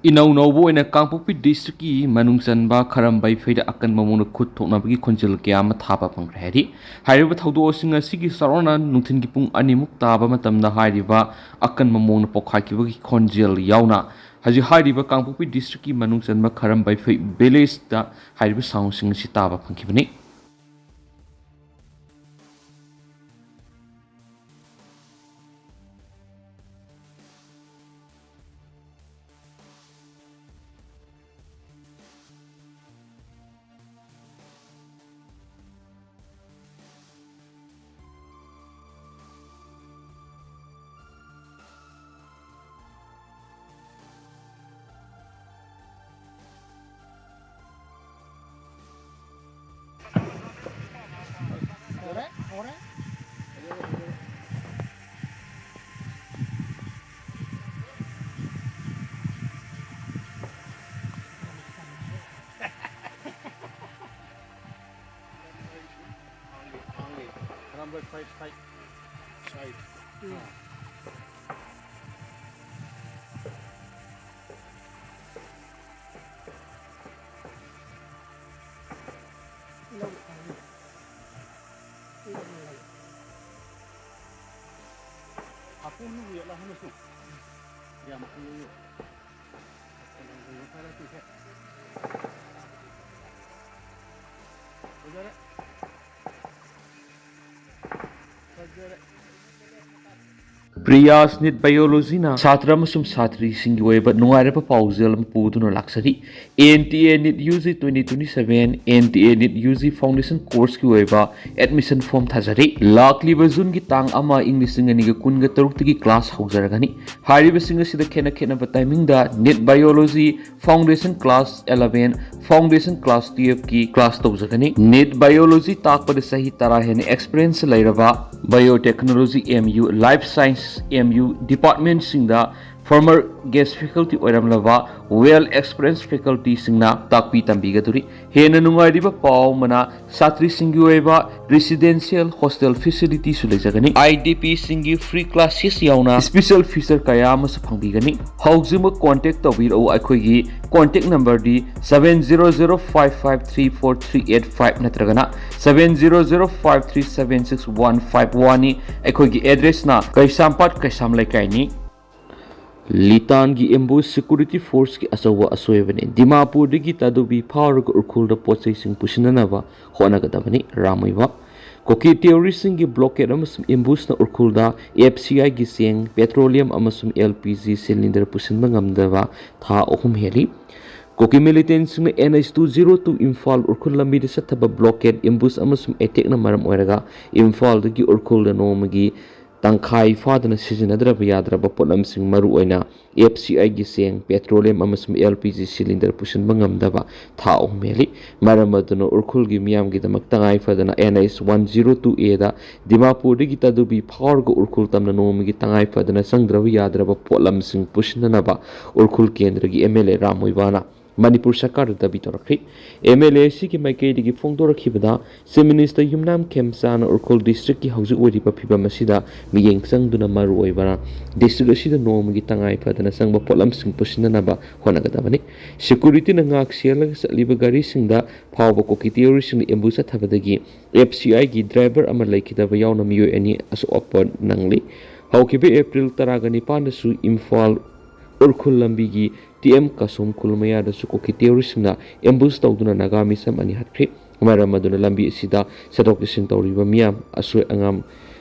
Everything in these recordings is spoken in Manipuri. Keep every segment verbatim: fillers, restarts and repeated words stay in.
ꯏꯅꯧ ꯅꯧꯕ ꯑꯣꯏꯅ ꯀꯥꯡꯄꯣꯛꯄꯤ ꯗꯤꯁꯇ꯭ꯔꯤꯛꯀꯤ ꯃꯅꯨꯡ ꯆꯟꯕ ꯈꯔꯝꯕꯩ ꯐꯩꯗ ꯑꯀꯟꯕ ꯃꯑꯣꯡꯗ ꯈꯨꯠ ꯊꯣꯛꯅꯕꯒꯤ ꯈꯣꯟꯖꯦꯜ ꯀꯌꯥ ꯑꯃ ꯊꯥꯕ ꯐꯪꯈ꯭ꯔꯦ ꯍꯥꯏꯔꯤ꯫ ꯍꯥꯏꯔꯤꯕ ꯊꯧꯗꯣꯛ ꯑꯁꯤꯡ ꯑꯁꯤꯒꯤ ꯆꯥꯎꯔꯥꯛꯅ ꯅꯨꯡꯊꯤꯜꯒꯤ ꯄꯨꯡ ꯑꯅꯤꯃꯨꯛ ꯇꯥꯕ ꯃꯇꯝꯗ ꯍꯥꯏꯔꯤꯕ ꯑꯀꯟꯕ ꯃꯑꯣꯡꯗ ꯄꯣꯛꯈꯥꯏꯈꯤꯕꯒꯤ ꯈꯣꯟꯖꯦꯜ ꯌꯥꯎꯅ ꯍꯧꯖꯤꯛ ꯍꯥꯏꯔꯤꯕ ꯀꯥꯡꯄꯣꯛꯄꯤ ꯗꯤꯁꯇ꯭ꯔꯤꯛꯀꯤ ꯃꯅꯨꯡ ꯆꯟꯕ ꯈꯔꯝꯕꯩ ꯐꯩ ꯚꯤꯂꯦꯖꯇ ꯍꯥꯏꯔꯤꯕ ꯁꯥꯎꯟꯁꯤꯡ ꯑꯁꯤ ꯇꯥꯕ ꯐꯪꯈꯤꯕꯅꯤ꯫ Number five, five. Five. Aku nu ya lah nu su. Ya makan yuk. ꯄ꯭ꯔꯤꯌꯥꯁ ꯅꯤꯠ ꯕꯥꯏꯑꯣꯂꯣꯖꯤꯅ ꯁꯥꯇ꯭ꯔ ꯑꯃꯁꯨꯡ ꯁꯥꯇ꯭ꯔꯤꯁꯤꯡꯒꯤ ꯑꯣꯏꯕ ꯅꯨꯡꯉꯥꯏꯔꯕ ꯄꯥꯎꯖꯦꯜ ꯑꯃ ꯄꯨꯗꯨꯅ ꯂꯥꯛꯆꯔꯤ꯫ N T A NEET U G twenty twenty seven, N T A NEET U G foundation ꯀꯣꯔꯁꯀꯤ ꯑꯣꯏꯕ ꯑꯦꯗꯃꯤꯁꯟ ꯐꯣꯔꯝ ꯊꯥꯖꯔꯤ꯫ ꯂꯥꯛꯂꯤꯕ ꯖꯨꯟꯒꯤ ꯇꯥꯡ ꯑꯃ, ꯏꯪ ꯂꯤꯁꯤꯡ ꯑꯅꯤꯒ ꯀꯨꯟꯒ ꯇꯔꯨꯛꯇꯒꯤ ꯀ꯭ꯂꯥꯁ ꯍꯧꯖꯔꯒꯅꯤ꯫ ꯍꯥꯏꯔꯤꯕꯁꯤꯡ ꯑꯁꯤꯗ ꯈꯦꯠꯅ ꯈꯦꯠꯅꯕ ꯇꯥꯏꯃꯤꯡꯗ NEET biology foundation class eleven, foundation class twelve ꯀꯤ ꯀ꯭ꯂꯥꯁ ꯇꯧꯖꯒꯅꯤ꯫ ꯅꯤꯠ ꯕꯥꯏꯑꯣꯂꯣꯖꯤ ꯇꯥꯛꯄꯗ ꯆꯍꯤ ꯇꯔꯥ ꯍꯦꯟꯅ ꯑꯦꯛꯁꯄꯤꯔꯤꯌꯦꯟꯁ ꯂꯩꯔꯕ Biotechnology M U, Life Science M U ꯗꯤꯄꯥꯔꯠꯃꯦꯟꯁꯤꯡꯗ Former guest faculty ꯑꯣꯏꯔꯝꯂꯕ well experienced facultyꯁꯤꯡꯅ ꯇꯥꯛꯄꯤ ꯇꯝꯕꯤꯒꯗꯧꯔꯤ꯫ ꯍꯦꯟꯅ ꯅꯨꯡꯉꯥꯏꯔꯤꯕ ꯄꯥꯎ ꯑꯃꯅ, ꯁꯥꯇ꯭ꯔꯤꯁꯤꯡꯒꯤ ꯑꯣꯏꯕ residential hostel facilityꯁꯨ ꯂꯩꯖꯒꯅꯤ꯫ IDPꯁꯤꯡꯒꯤ free classes ꯌꯥꯎꯅ special feature ꯀꯌꯥ ꯑꯃꯁꯨ ꯐꯪꯕꯤꯒꯅꯤ꯫ ꯍꯧꯖꯤꯛꯃꯛ contact ꯇꯧꯕꯤꯔꯛꯎ꯫ ꯑꯩꯈꯣꯏꯒꯤ contact numberꯗꯤ seven zero zero five five three four three eight five ꯅꯠꯇ꯭ꯔꯒꯅ seven zero zero five three seven six one five oneꯅꯤ꯫ ꯑꯩꯈꯣꯏꯒꯤ addressꯅ ꯀꯩꯁꯥꯝꯄꯥꯠ ꯀꯩꯁꯥꯝ ꯂꯩꯀꯥꯏꯅꯤ꯫ ꯂꯤꯇꯥꯟꯒꯤ ambush security forceꯀꯤ ꯑꯆꯧꯕ ꯑꯁꯣꯏꯕꯅꯤ꯫ ꯗꯤꯃꯥꯄꯨꯔꯗꯒꯤ ꯇꯥꯗꯨꯕꯤ ꯐꯥꯎꯔꯒ ꯎꯈ꯭ꯔꯨꯜꯗ ꯄꯣꯠꯆꯩꯁꯤꯡ ꯄꯨꯁꯤꯟꯅꯅꯕ ꯍꯣꯠꯅꯒꯗꯕꯅꯤ꯫ ꯔꯥꯝ ꯑꯣꯏꯕ꯫ ꯀꯨꯀꯤ terroristꯁꯤꯡꯒꯤ blockade ꯑꯃꯁꯨꯡ ambushꯅ ꯎꯈ꯭ꯔꯨꯜꯗ FCIꯒꯤ ꯆꯦꯡ, petroleum ꯑꯃꯁꯨꯡ LPG cylinder ꯄꯨꯁꯤꯟꯕ ꯉꯝꯗꯕ ꯊꯥ ꯑꯍꯨꯝ ꯍꯦꯜꯂꯤ꯫ ꯀꯨꯀꯤ militantꯁꯤꯡꯅ NH two zero two Imphal Ukhrul ꯂꯝꯕꯤꯗ ꯆꯠꯊꯕ blockade, ambush ꯑꯃꯁꯨꯡ attackꯅ ꯃꯔꯝ ꯑꯣꯏꯔꯒ ꯏꯝꯐꯥꯜꯗꯒꯤ ꯎꯈ꯭ꯔꯨꯜꯗ ꯅꯣꯡꯃꯒꯤ ꯇꯪꯈꯥꯏ ꯐꯥꯗꯅ ꯁꯤꯖꯤꯟꯅꯗ꯭ꯔꯕ ꯌꯥꯗ꯭ꯔꯕ ꯄꯣꯠꯂꯝꯁꯤꯡ, ꯃꯔꯨꯑꯣꯏꯅ FCIꯒꯤ ꯆꯦꯡ, petroleum ꯑꯃꯁꯨꯡ LPG cylinder ꯄꯨꯁꯤꯟꯕ ꯉꯝꯗꯕ ꯊꯥ ꯑꯍꯨꯝ ꯍꯦꯜꯂꯤ꯫ ꯃꯔꯝ ꯑꯗꯨꯅ ꯎꯈ꯭ꯔꯨꯜꯒꯤ ꯃꯤꯌꯥꯝꯒꯤꯗꯃꯛ ꯇꯉꯥꯏ ꯐꯗꯅ NH one zero two Aꯗ ꯗꯤꯃꯥꯄꯨꯔꯗꯒꯤ ꯇꯥꯗꯨꯕꯤ ꯐꯥꯎꯔꯒ ꯎꯈ꯭ꯔꯨꯜ ꯇꯝꯅ ꯅꯣꯡꯃꯒꯤ ꯇꯉꯥꯏ ꯐꯗꯅ ꯆꯪꯗ꯭ꯔꯕ ꯌꯥꯗ꯭ꯔꯕ ꯄꯣꯠꯂꯝꯁꯤꯡ ꯄꯨꯁꯤꯟꯅꯅꯕ ꯎꯈ꯭ꯔꯨꯜ ꯀꯦꯟꯗ꯭ꯔꯒꯤ MLA ꯔꯥꯝ ꯑꯣꯏꯕꯥꯅ ꯃꯅꯤꯄꯨꯔ ꯁꯔꯀꯥꯔꯗ ꯗꯥꯕꯤ ꯇꯧꯔꯛꯈꯤ꯫ MLA ꯑꯁꯤꯒꯤ ꯃꯥꯏꯀꯩꯗꯒꯤ ꯐꯣꯡꯗꯣꯔꯛꯈꯤꯕꯗ, Chief Minister ꯌꯨꯝꯅꯥꯝ ꯈꯦꯝꯆꯥꯅ ꯎꯈ꯭ꯔꯨꯜ districtꯀꯤ ꯍꯧꯖꯤꯛ ꯑꯣꯏꯔꯤꯕ ꯐꯤꯕꯝ ꯑꯁꯤꯗ ꯃꯤꯠꯌꯦꯡ ꯆꯪꯗꯨꯅ ꯃꯔꯨꯑꯣꯏꯕꯅ district ꯑꯁꯤꯗ ꯅꯣꯡꯃꯒꯤ ꯇꯉꯥꯏ ꯐꯗꯅ ꯆꯪꯕ ꯄꯣꯠꯂꯝꯁꯤꯡ ꯄꯨꯁꯤꯟꯅꯅꯕ ꯍꯣꯠꯅꯒꯗꯕꯅꯤ꯫ Securityꯅ ꯉꯥꯛ ꯁꯦꯜꯂꯒ ꯆꯠꯂꯤꯕ ꯒꯥꯔꯤꯁꯤꯡꯗ ꯐꯥꯎꯕ ꯀꯨꯀꯤ terroristꯁꯤꯡꯅ ambush ꯆꯠꯊꯕꯗꯒꯤ FCIꯒꯤ driver ꯑꯃ ꯂꯩꯈꯤꯗꯕ ꯌꯥꯎꯅ ꯃꯤꯑꯣꯏ ꯑꯅꯤ ꯑꯁꯣꯛ ꯑꯄꯟ ꯅꯪꯂꯤ꯫ ꯍꯧꯈꯤꯕ April ꯇꯔꯥꯒ ꯅꯤꯄꯥꯟꯗꯁꯨ ꯏꯝꯐꯥꯜ ꯎꯈ꯭ꯔꯨꯜ ꯂꯝꯕꯤꯒꯤ TM ꯀꯥꯁꯣꯝ ꯈꯨꯜ ꯃꯌꯥꯗꯁꯨ ꯀꯨꯀꯤ terroristꯁꯤꯡꯅ ambush ꯇꯧꯗꯨꯅ ꯅꯥꯒꯥ ꯃꯤꯁꯝ ꯑꯅꯤ ꯍꯥꯠꯈ꯭ꯔꯦ꯫ ꯃꯔꯝ ꯑꯗꯨꯅ ꯂꯝꯕꯤ ꯑꯁꯤꯗ ꯆꯠꯊꯣꯛ ꯆꯠꯁꯤꯟ ꯇꯧꯔꯤꯕ ꯃꯤꯌꯥꯝ ꯑꯁꯣꯏ ꯑꯉꯥꯝ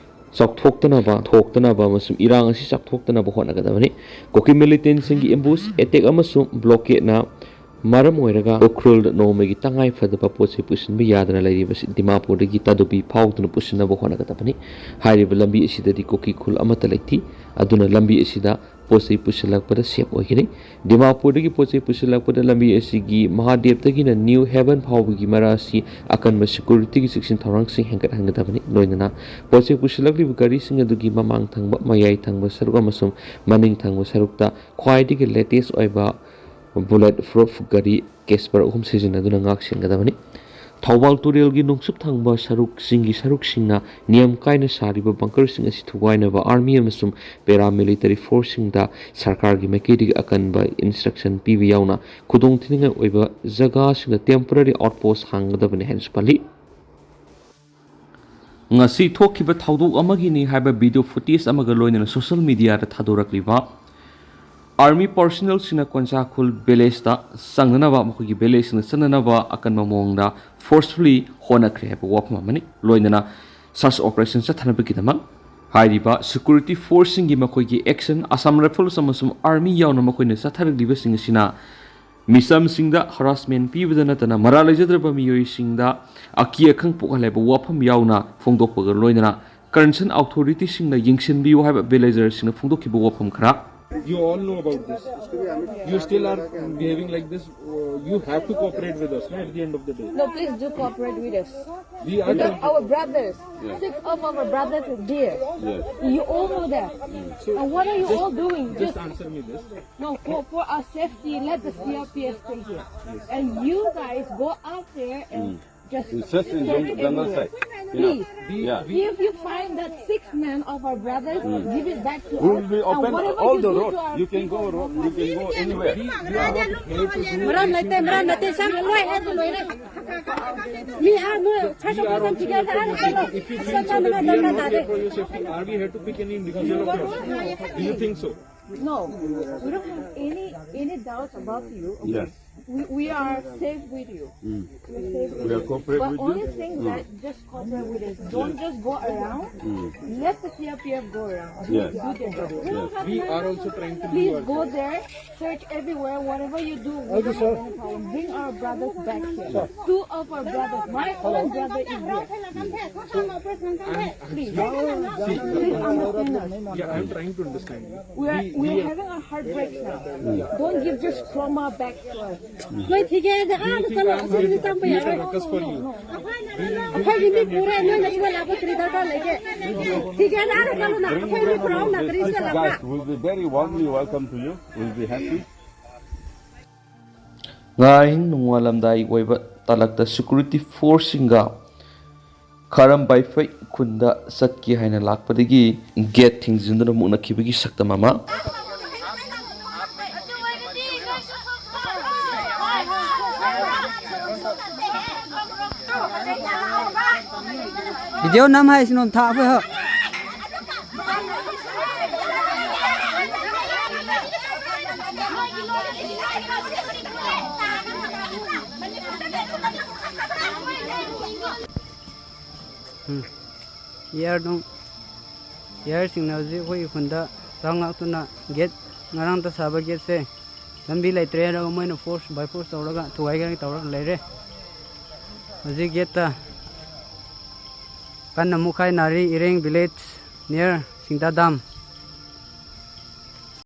ꯆꯥꯎꯊꯣꯛꯇꯅꯕ, ꯊꯣꯛꯇꯅꯕ ꯑꯃꯁꯨꯡ ꯏꯔꯥꯡ ꯑꯁꯤ ꯆꯥꯎꯊꯣꯛꯇꯅꯕ ꯍꯣꯠꯅꯒꯗꯕꯅꯤ꯫ ꯀꯨꯀꯤ militantꯁꯤꯡꯒꯤ ambush attack ꯑꯃꯁꯨꯡ blockadeꯅ ꯃꯔꯝ ꯑꯣꯏꯔꯒ ꯎꯈ꯭ꯔꯨꯜꯗ ꯅꯣꯡꯃꯒꯤ ꯇꯉꯥꯏ ꯐꯗꯕ ꯄꯣꯠ ꯆꯩ ꯄꯨꯁꯤꯟꯕ ꯌꯥꯗꯅ ꯂꯩꯔꯤꯕꯁꯤ ꯗꯤꯃꯥꯄꯨꯔꯗꯒꯤ ꯇꯥꯗꯣꯕꯤ ꯐꯥꯎꯗꯨꯅ ꯄꯨꯁꯤꯟꯅꯕ ꯍꯣꯠꯅꯒꯗꯕꯅꯤ꯫ ꯍꯥꯏꯔꯤꯕ ꯂꯝꯕꯤ ꯑꯁꯤꯗꯗꯤ ꯀꯨꯀꯤ ꯈꯨꯜ ꯑꯃꯠꯇ ꯂꯩꯇꯦ꯫ ꯑꯗꯨꯅ ꯂꯝꯕꯤ ꯑꯁꯤꯗ ꯄꯣꯠ ꯆꯩ ꯄꯨꯁꯤꯜꯂꯛꯄꯗ ꯁꯦꯞ ꯑꯣꯏꯒꯅꯤ꯫ ꯗꯤꯃꯥꯄꯨꯔꯗꯒꯤ ꯄꯣꯠ ꯆꯩ ꯄꯨꯁꯤꯜꯂꯛꯄꯗ ꯂꯝꯕꯤ ꯑꯁꯤꯒꯤ ꯃꯍꯥꯗꯦꯕꯇꯒꯤꯅ ꯅ꯭ꯌꯨ ꯍꯦꯚꯟ ꯐꯥꯎꯕꯒꯤ ꯃꯔꯛ ꯑꯁꯤ ꯑꯀꯟꯕ ꯁꯦꯀ꯭ꯌꯨꯔꯤꯇꯤꯒꯤ ꯆꯦꯛꯁꯤꯟ ꯊꯧꯔꯥꯡꯁꯤꯡ ꯍꯦꯟꯒꯠꯍꯟꯒꯗꯕꯅꯤ꯫ ꯂꯣꯏꯅꯅ ꯄꯣꯠ ꯆꯩ ꯄꯨꯁꯤꯜꯂꯛꯂꯤꯕ ꯒꯥꯔꯤꯁꯤꯡ ꯑꯗꯨꯒꯤ ꯃꯃꯥꯡ ꯊꯪꯕ, ꯃꯌꯥꯏ ꯊꯪꯕ ꯁꯔꯨꯛ ꯑꯃꯁꯨꯡ ꯃꯅꯤꯡ ꯊꯪꯕ ꯁꯔꯨꯛꯇ ꯈ꯭ꯋꯥꯏꯗꯒꯤ ꯂꯦꯇꯦꯁ ꯑꯣꯏꯕ ꯕꯨꯂꯦꯠ ꯄ꯭ꯔꯨꯐ ꯒꯥꯔꯤ ꯀꯦꯁꯄꯔ ꯑꯍꯨꯝ ꯁꯤꯖꯤꯟꯅꯗꯨꯅ ꯉꯥꯛ ꯁꯦꯟꯒꯗꯕꯅꯤ꯫ ꯊꯧꯕꯥꯜ ꯇꯨꯔꯦꯜꯒꯤ ꯅꯣꯡꯆꯨꯞ ꯊꯪꯕ ꯁꯔꯨꯛꯁꯤꯡꯒꯤ ꯁꯔꯨꯛꯁꯤꯡꯅ ꯅꯤꯌꯝ ꯀꯥꯏꯅ ꯁꯥꯔꯤꯕ ꯕꯪꯀꯔꯁꯤꯡ ꯑꯁꯤ ꯊꯨꯒꯥꯏꯅꯕ ꯑꯥꯔꯃꯤ ꯑꯃꯁꯨꯡ ꯄꯦꯔꯥꯃꯤꯂꯤꯇꯔꯤ ꯐꯣꯔꯁꯁꯤꯡꯗ ꯁꯔꯀꯥꯔꯒꯤ ꯃꯥꯏꯀꯩꯗꯒꯤ ꯑꯀꯟꯕ ꯏꯟꯁꯇ꯭ꯔꯛꯁꯟ ꯄꯤꯕ ꯌꯥꯎꯅ ꯈꯨꯗꯣꯡꯊꯤꯅꯤꯡꯉꯥꯏ ꯑꯣꯏꯕ ꯖꯒꯥꯁꯤꯡꯗ ꯇꯦꯝꯄꯔꯔꯤ ꯑꯥꯎꯠꯄꯣꯁ ꯍꯥꯡꯒꯗꯕꯅꯤ ꯍꯥꯏꯅꯁꯨ ꯄꯜꯂꯤ꯫ ꯉꯁꯤ ꯊꯣꯛꯈꯤꯕ ꯊꯧꯗꯣꯛ ꯑꯃꯒꯤꯅꯤ ꯍꯥꯏꯕ ꯚꯤꯗꯤꯑꯣ ꯐꯨꯇꯦꯖ ꯑꯃꯒ ꯂꯣꯏꯅꯅ ꯁꯣꯁꯤꯌꯦꯜ ꯃꯤꯗꯤꯌꯥꯗ ꯊꯥꯗꯣꯔꯛꯂꯤꯕ ꯑꯥꯔꯃꯤ ꯄꯔꯁꯣꯅꯦꯜꯁꯤꯡꯅ ꯀꯣꯟꯁꯥꯈꯨꯜ ꯚꯤꯂꯦꯖꯇ ꯆꯪꯅꯅꯕ, ꯃꯈꯣꯏꯒꯤ ꯚꯤꯂꯦꯖꯁꯤꯡꯗ ꯆꯪꯅꯅꯕ ꯑꯀꯟꯕ ꯃꯑꯣꯡꯗ ꯐꯣꯔꯁꯐꯨꯂꯤ ꯍꯣꯠꯅꯈ꯭ꯔꯦ ꯍꯥꯏꯕ ꯋꯥꯐꯝ ꯑꯃꯅꯤ꯫ ꯂꯣꯏꯅꯅ ꯁꯔꯆ ꯑꯣꯄꯔꯦꯁꯟ ꯆꯠꯊꯅꯕꯒꯤꯗꯃꯛ ꯍꯥꯏꯔꯤꯕ ꯁꯦꯀ꯭ꯌꯨꯔꯤꯇꯤ ꯐꯣꯔꯁꯁꯤꯡꯒꯤ ꯃꯈꯣꯏꯒꯤ ꯑꯦꯛꯁꯟ, ꯑꯁꯥꯝ ꯔꯥꯏꯐꯜꯁ ꯑꯃꯁꯨꯡ ꯑꯥꯔꯃꯤ ꯌꯥꯎꯅ ꯃꯈꯣꯏꯅ ꯆꯠꯊꯔꯛꯂꯤꯕꯁꯤꯡ ꯑꯁꯤꯅ ꯃꯤꯆꯝꯁꯤꯡꯗ ꯍꯔꯥꯁꯃꯦꯟ ꯄꯤꯕꯗ ꯅꯠꯇꯅ ꯃꯔꯥꯜ ꯂꯩꯖꯗ꯭ꯔꯕ ꯃꯤꯑꯣꯏꯁꯤꯡꯗ ꯑꯀꯤ ꯑꯈꯪ ꯄꯣꯛꯍꯜꯂꯦ ꯍꯥꯏꯕ ꯋꯥꯐꯝ ꯌꯥꯎꯅ ꯐꯣꯡꯗꯣꯛꯄꯒ ꯂꯣꯏꯅꯅ ꯀꯟꯁꯔꯟ ꯑꯣꯊꯣꯔꯤꯇꯤꯁꯤꯡꯅ ꯌꯦꯡꯁꯤꯟꯕꯤꯌꯨ ꯍꯥꯏꯕ ꯚꯤꯂꯦꯖꯔꯁꯤꯡꯅ ꯐꯣꯡꯗꯣꯛꯈꯤꯕ ꯋꯥꯐꯝ ꯈꯔ꯫ You all know about this. You still are behaving like this. Uh, you have to cooperate with us, no, at the end of the day. No, please do cooperate with us. We are Because our brothers, six of our brothers are there. Yes. You all know that. And what are you all doing? Just Just answer me this. No, for, for our safety, let the C R P F stay here. And you guys go out there and just It's just in search jung-, jungle everywhere. Side. Please, Yeah. if you find that six men of our brothers, give it back to We us. will be And open whatever all you the do road. to our You can go people, road. You can go anywhere. ꯃꯔꯝ ꯂꯩꯇꯦ, ꯃꯔꯝ ꯂꯩꯇꯦ, ꯁꯝ ꯂꯣꯏ ꯍꯥꯏꯔꯁꯨ ꯂꯣꯏꯔꯦ꯫ ꯃꯤ ꯑꯥ ꯃꯣꯏ ꯐꯥꯔꯁ ꯑꯣꯄꯔꯦꯁꯟ ꯊꯤꯒꯦ ꯍꯥꯏꯔ ꯆꯠꯂꯣ꯫ If you feel so that we are not here for your safety, are we here to pick any individual of yours? Do you think so? No, we don't have any, any doubts about you. Yes. We, we are safe with you. Mm. We are safe with We are you. cooperate But with only you. thing Mm. that just cooperate with us. Don't just go around. Mm. Let the C R P F go around. Yes. Do their job. Yes. We are also trying to do Please our go job. There, search everywhere, wherever you do. We don't have any problem. Bring our brothers back here. Two of our brothers, my own brother is here. Please, please understand us. Yeah, I'm trying to understand you. We are, we are having a heartbreak now. Don't give just trauma back to us. ꯅꯣꯏ ꯊꯤꯒꯦ ꯍꯥꯏꯔꯗꯤ ꯑꯥꯗ ꯆꯠꯂꯣ, ꯑꯁꯤꯗꯤ ꯆꯪꯕ ꯌꯥꯔꯣꯏ꯫ Ruckus for you. ꯑꯩꯈꯣꯏꯒꯤ ꯃꯤ ꯄꯨꯔꯦ, ꯅꯣꯏꯅ ꯁꯤꯗ ꯂꯥꯛꯄ ꯀꯔꯤ ꯗꯔꯀꯥꯔ ꯂꯩꯒꯦ? ꯊꯤꯒꯦ ꯍꯥꯏꯔꯗꯤ ꯑꯥꯗ ꯆꯠꯂꯣꯅ, ꯑꯩꯈꯣꯏ ꯃꯤ ꯄꯨꯔꯛꯑꯣꯅ, ꯀꯔꯤ ꯁꯤꯗ ꯂꯥꯛꯄ꯭ꯔꯥ? Yes, we'll be very warmly welcome to you. We'll be happy. ꯉꯥꯍꯤꯡ ꯅꯣꯡꯉꯥꯜꯂꯝꯗꯥꯏ ꯑꯣꯏꯕ ꯇꯥꯂꯛꯇ ꯁꯦꯀ꯭ꯌꯨꯔꯤꯇꯤ ꯐꯣꯔꯁꯁꯤꯡꯒ ꯈꯥꯔꯝꯕꯥꯏꯐꯩ ꯈꯨꯟꯗ ꯆꯠꯀꯦ ꯍꯥꯏꯅ ꯂꯥꯛꯄꯗꯒꯤ ꯒꯦꯠ ꯊꯤꯡꯖꯤꯟꯗꯨꯅ ꯃꯨꯛꯅꯈꯤꯕꯒꯤ ꯁꯛꯇꯝ ꯑꯃ꯫ Video nam hai sinom tha phai ha. ꯌꯥꯔꯗꯨꯡ ꯌꯥꯔꯁꯤꯡꯅ ꯍꯧꯖꯤꯛ ꯑꯩꯈꯣꯏꯒꯤ ꯈꯨꯟꯗ ꯆꯥꯛ ꯉꯥꯛꯇꯨꯅ ꯒꯦꯠ ꯉꯔꯥꯡꯇ ꯁꯥꯕ ꯒꯦꯠꯁꯦ ꯂꯝꯕꯤ ꯂꯩꯇ꯭ꯔꯦ ꯍꯥꯏꯔꯒ ꯃꯣꯏꯅ ꯐꯣꯔꯁ ꯕꯥꯏ ꯐꯣꯔꯁ ꯇꯧꯔꯒ ꯊꯨꯒꯥꯏꯒꯦ ꯇꯧꯔꯒ ꯂꯩꯔꯦ꯫ ꯍꯧꯖꯤꯛ ꯒꯦꯠꯇ ꯀꯟꯅ ꯃꯨꯛꯈꯥꯏꯅꯔꯤ ꯏꯔꯦꯡ ꯚꯤꯂꯦꯖ ꯅꯤꯌꯔ ꯁꯤꯡꯗꯥ ꯗꯥꯝ꯫